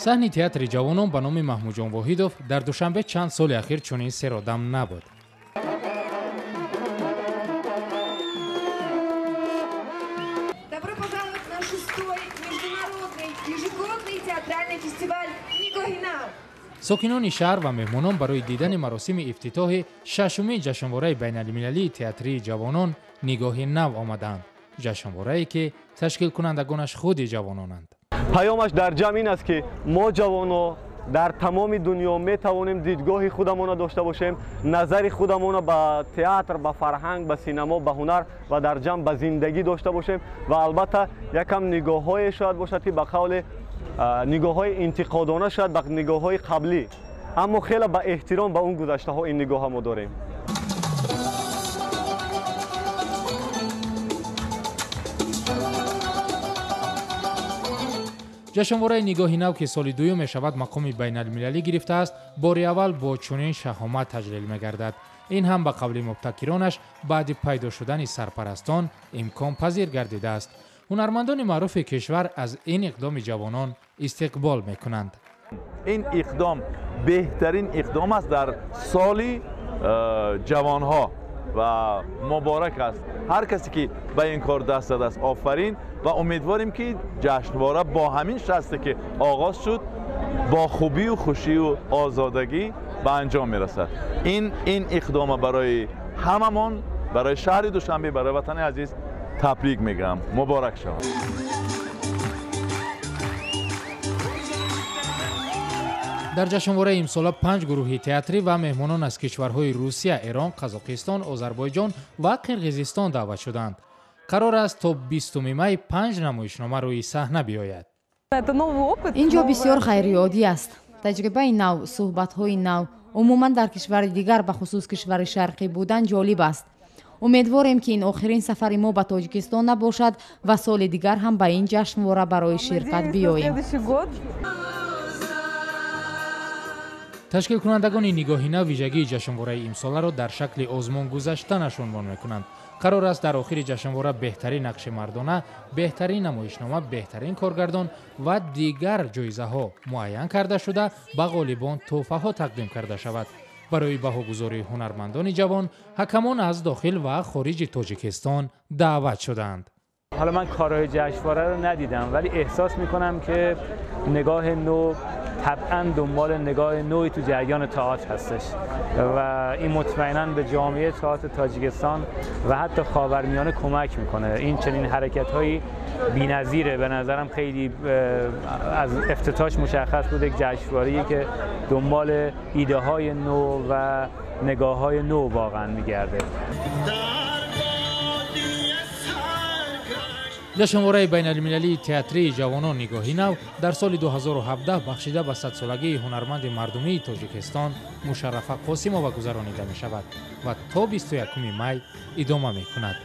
Саҳни театри ҷавонон ба номи Маҳмудҷон Воҳидов дар Душанбе чанд соли ахир чунин серодам набуд. Добро пожаловать на шестой международный ежегодный театральный фестиваль «Нигоҳи нав». Сокинони шаҳр ва меҳмонон барои дидани маросими ифтитоҳи шашумин ҷашнвораи байналмилалии театрии ҷавонон «Нигоҳи нав» омадаанд. Ҷашнворае ки ташкилкунандагонаш худи ҷавононанд. Паёмаш дар ҷамъ ин аст, ки мо ҷавонҳо дар тамоми дунё метавонем дидгоҳи худамонро дошта бошем, назари худамонро ба театр, ба фарҳанг, ба синамо, ба ҳунар ва дар ҷамъ ба зиндагӣ дошта бошем ва албатта якам нигоҳҳое шояд бошад, ки ба қавле нигоҳҳои интиқодона шояд ба нигоҳҳои қаблӣ, аммо хеле ба эҳтиром ба он гузаштаҳо ин нигоҳа мо дорем. Ҷашнвораи «Нигоҳи нав», ки соли дуюм мешавад мақоми байналмилалӣ гирифтааст, бори аввал бо чунин шаҳомат таҷлил мегардад. Ин ҳам ба қавли мубтакиронаш баъди пайдо шудани сарпарастон имконпазир гардидааст. Ҳунармандони маъруфи кишвар аз ин иқдоми ҷавонон истиқбол мекунанд. Ин иқдом беҳтарин иқдом аст дар соли ҷавонҳо ва муборак аст ҳар касе ки ба ин кор даст задааст, офарин, ва умедворем ки ҷашнвора бо ҳамин шасте ки оғоз шуд бо хубию хушию озодагӣ ба анҷом мерасад. Ин иқдома барои ҳамамон, барои шаҳри Душанбе, барои ватани азиз табрик мегӯям, муборак шавад. Дар ҷашнвораи имсола панҷ гурӯҳи театрӣ ва меҳмонон аз кишварҳои Русия, Эрон, Қазоқистон, Озарбойҷон ва Қирғизистон даъват шуданд. Қарор аст то 20 май панҷ намоишнома рӯи саҳна биёяд. Ин ҷо бисёр ғайриоддӣ аст. Таҷрибаи нав, суҳбатҳои нав, умуман дар кишвари дигар, бахусус кишвари шарқӣ будан ҷолиб аст. Умедворем, ки ин охирин сафари мо ба Тоҷикистон набошад ва соли дигар ҳам ба ин ҷашнвора барои ширкат биёем. Ташкилкунандагони «Нигоҳи нав» вижагии ҷашнвораи имсоларо дар шакли озмун гузаштанаш унвон мекунанд. Қарор аст дар охири ҷашнвора беҳтарин нақши мардона, беҳтарин намоишнома, беҳтарин коргардон ва дигар ҷоизаҳо муайян карда шуда, ба ғолибон тӯҳфаҳо тақдим карда шавад. Барои баҳогузории ҳунармандони ҷавон ҳакамон аз дохил ва хориҷи Тоҷикистон даъват шудаанд. حالا من کارهای جشنواره رو ندیدم، ولی احساس میکنم که نگاه نو طبعا دنبال نگاه نوعی تو جریان تئاتر هستش و این مطمئنا به جامعه تئاتر تاجیکستان و حتی خاورمیانه کمک میکنه. این چنین حرکت‌هایی بی‌نظیره به نظرم. خیلی از افتتاحش مشخص بود یک جشنواره‌ای که دنبال ایده‌های نو و نگاه‌های نو واقعا می‌گرده. Ҷашнвораи байналмилалии театрии ҷавонон «Нигоҳи нав» дар соли 2017 бахшида ба садсолагии ҳунарманди мардумии Тоҷикистон Мушаррафа Қосимова гузаронида мешавад ва то 21 май идома мекунад.